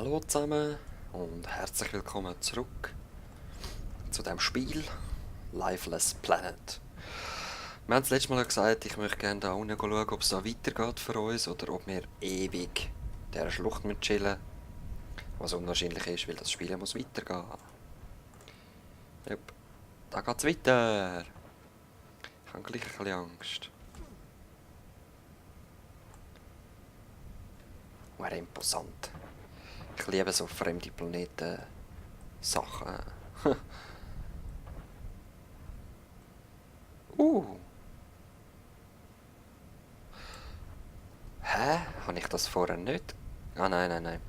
Hallo zusammen und herzlich willkommen zurück zu dem Spiel Lifeless Planet. Wir haben das letzte Mal gesagt, ich möchte gerne da unten schauen, ob es da weitergeht für uns oder ob wir ewig in dieser Schlucht chillen müssen. Was unwahrscheinlich ist, weil das Spiel muss weitergehen. Yep. Da geht's weiter. Ich habe gleich ein bisschen Angst. Wäre imposant. Ich liebe so fremde Planeten Sachen. Hä? Habe ich das vorher nicht? Ah, nein, nein, nein.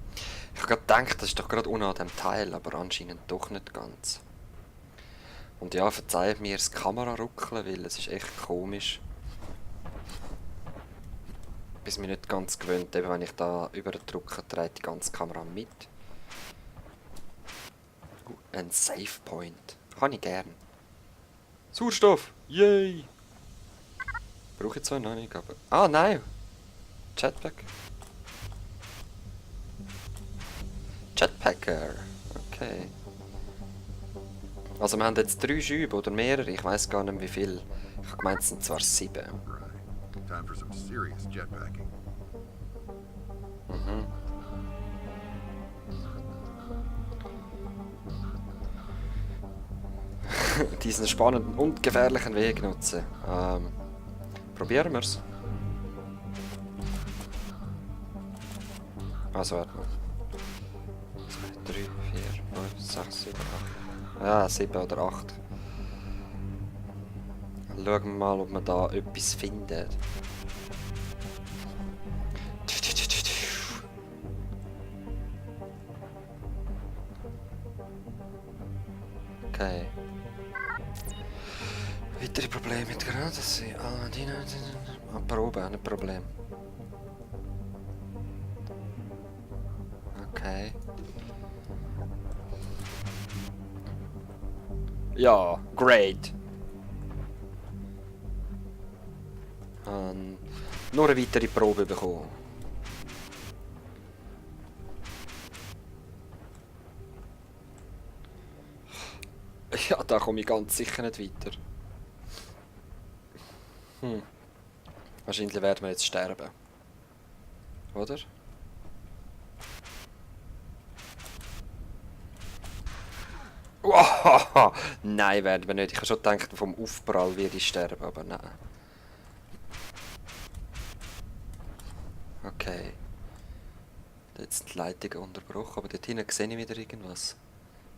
Ich habe gerade gedacht, das ist doch gerade unten an dem Teil, aber anscheinend doch nicht ganz. Und ja, verzeiht mir das Kameraruckeln, weil es ist echt komisch. Bis mir nicht ganz gewöhnt, eben wenn ich da überdrücke, dreht die ganze Kamera mit. Ein Save Point. Kann ich gern. Sauerstoff! Yay! Brauche ich zwar noch nicht, aber... Ah, nein! Jetpack. Jetpacker. Okay. Also wir haben jetzt 3 Schübe oder mehrere, ich weiß gar nicht wie viel. Ich habe gemeint, es sind zwar 7. Time for some serious jetpacking. Diesen spannenden und gefährlichen Weg nutzen. Probieren wir es. Also warte mal. 2, 3, 4, 5, 6, 7, 8. Ja, 7 oder 8. Schauen wir mal, ob wir da etwas finden. Okay. Weitere Probleme mit Granate sind. Ah, die Probe, nicht Problem. Okay. Ja, great. Nur eine weitere Probe bekommen. Ja, da komme ich ganz sicher nicht weiter. Wahrscheinlich werden wir jetzt sterben. Oder? Wow, nein, werden wir nicht. Ich habe schon gedacht, vom Aufprall werde ich sterben, aber nein. Okay. Jetzt sind die Leitungen unterbrochen, aber dort hinten sehe ich wieder irgendwas.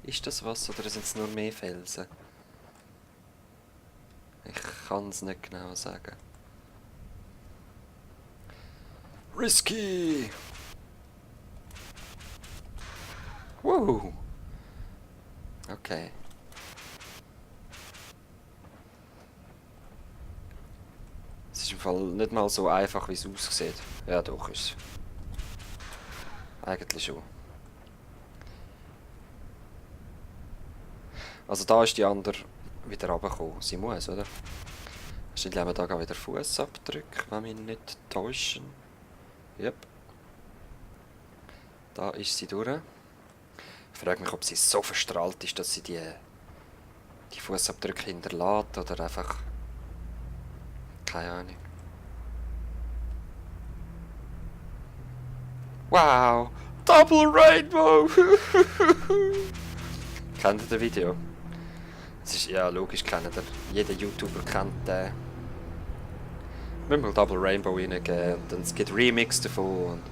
Ist das was oder sind es nur mehr Felsen? Ich kann es nicht genau sagen. Risky! Wow! Okay. Es ist im Fall nicht mal so einfach, wie es aussieht. Ja, doch ist es. Eigentlich schon. Also da ist die andere wieder runtergekommen. Sie muss, oder? Wahrscheinlich haben wir da wieder Fußabdrücke, wenn wir nicht täuschen. Yep. Da ist sie durch. Ich frage mich, ob sie so verstrahlt ist, dass sie die Fußabdrücke hinterlässt oder einfach... Keine Ahnung. Wow! Double Rainbow! Kennt ihr das Video? Es ist, ja, logisch kennt ihr. Jeder YouTuber kennt den. Wir müssen mal Double Rainbow reingeben und dann es gibt Remix davon und...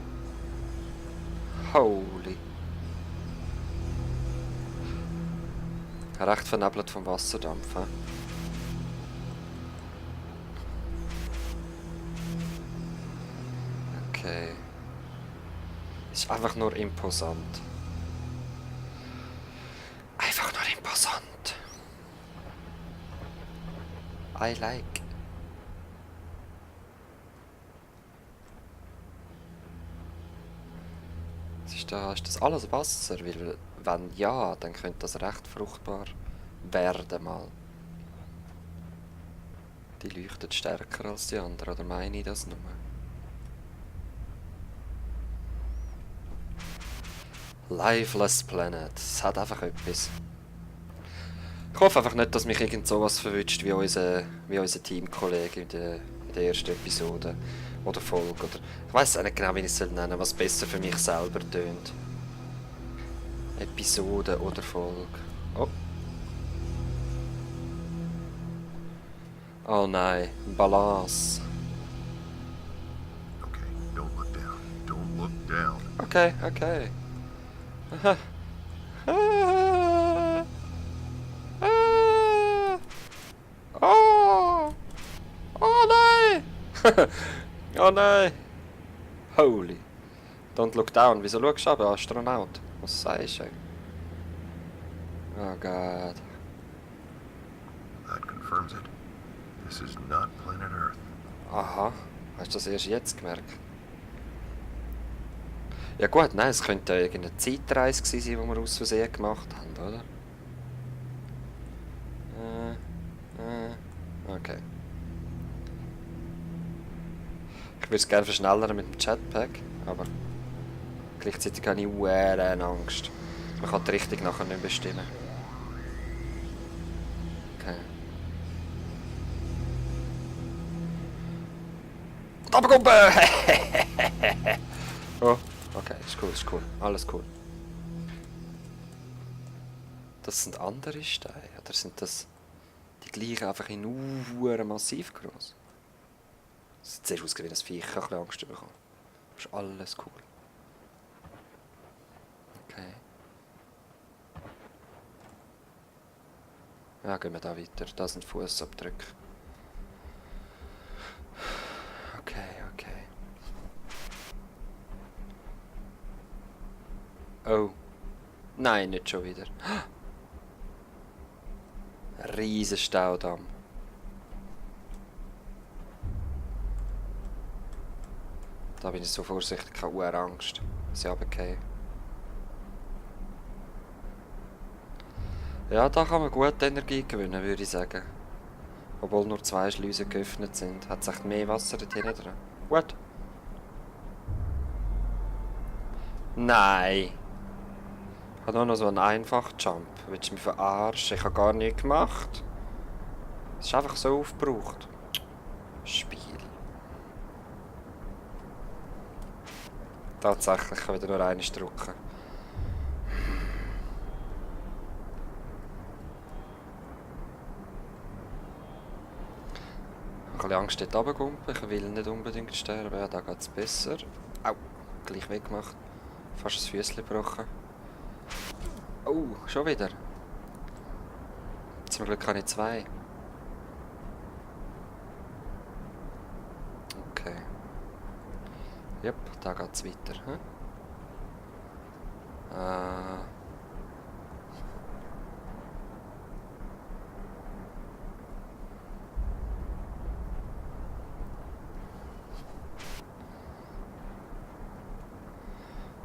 Holy... Recht vernebelt vom Wasserdampf, he? Okay. Ist einfach nur imposant. Einfach nur imposant. I like. Ist das alles Wasser? Weil, wenn ja, dann könnte das recht fruchtbar werden mal. Die leuchtet stärker als die anderen, oder meine ich das nur? Lifeless Planet. Es hat einfach etwas. Ich hoffe einfach nicht, dass mich irgend sowas verwünscht wie unser Teamkollege in der ersten Episode oder Folge. Oder ich weiß auch nicht genau, wie ich es nennen soll, was besser für mich selber tönt. Episode oder Folge. Oh. Oh nein, Balance. Okay, don't look down. Don't look down. Okay, okay. Aha. Ah. Ah. Oh. Oh nein! Oh nein! Holy. Don't look down. Wieso schaust du aber, Astronaut? Was sagst du? Oh Gott. That confirms it. This is not planet Earth. Aha. Hast du das erst jetzt gemerkt? Ja gut, nein, es könnte ja irgendeine Zeitreise gewesen sein, die wir aus Versehen gemacht haben, oder? Okay. Ich würde es gerne verschnellern mit dem Jetpack, aber gleichzeitig habe ich Angst. Man kann die Richtung nachher nicht bestimmen. Okay. Und runterkommen! Oh, okay, ist cool. Alles cool. Das sind andere Steine, oder sind das die gleichen einfach in massiv groß? Das sieht aus wie ein Viech, ich habe ein bisschen Angst bekommen. Das ist alles cool. Okay. Ja, gehen wir da weiter. Da sind Fußabdrücke. Okay. Oh. Nein, nicht schon wieder. Ein riesen Staudamm. Da bin ich so vorsichtig, ich habe Angst, dass ich runtergehe. Ja, da kann man gut Energie gewinnen, würde ich sagen. Obwohl nur 2 Schleusen geöffnet sind, hat es echt mehr Wasser dort hinten drin. What? Nein! Ich habe nur noch so einen einfachen Jump. Willst du mich verarschen? Ich habe gar nichts gemacht. Es ist einfach so aufgebraucht. Spiel. Tatsächlich, ich kann wieder nur eines drücken. Ich habe Angst, dort runterzukommen. Ich will nicht unbedingt sterben. Ja, da geht es besser. Au, gleich weggemacht. Fast das Füßchen gebrochen. Oh, schon wieder. Zum Glück habe ich 2. Okay. Yep, da geht es weiter. Hm?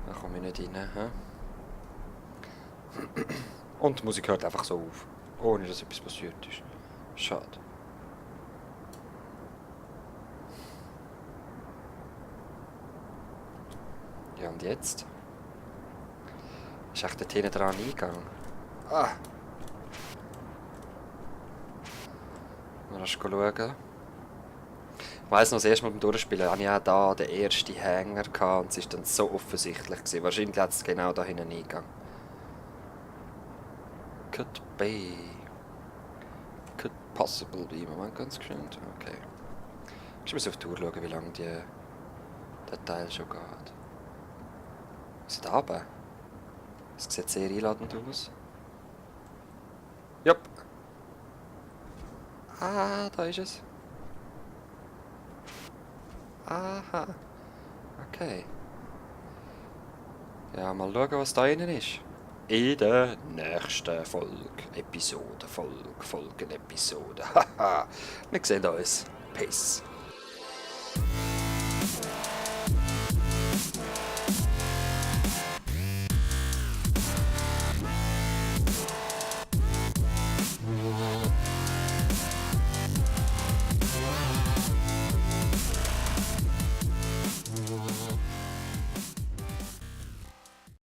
Da komme ich nicht rein. Hm? Und die Musik hört einfach so auf. Ohne dass etwas passiert ist. Schade. Ja, und jetzt? Ist echt dort hinten dran eingegangen. Ah! Mal schauen. Ich weiss noch, das erste Mal beim Durchspielen hatte ich auch da den ersten Hänger gehabt und es war dann so offensichtlich gewesen. Wahrscheinlich hat es genau da hinten eingegangen. Could be. Could possible be. Moment, ganz geschwind. Okay. Ich muss auf die Tour schauen, wie lange der Teil schon geht. Was ist da oben? Es sieht sehr einladend aus. Jupp. Ah, da ist es. Aha. Okay. Ja, mal schauen, was da innen ist. In der nächsten Folgenepisode. Haha. Wir sehen uns. Peace.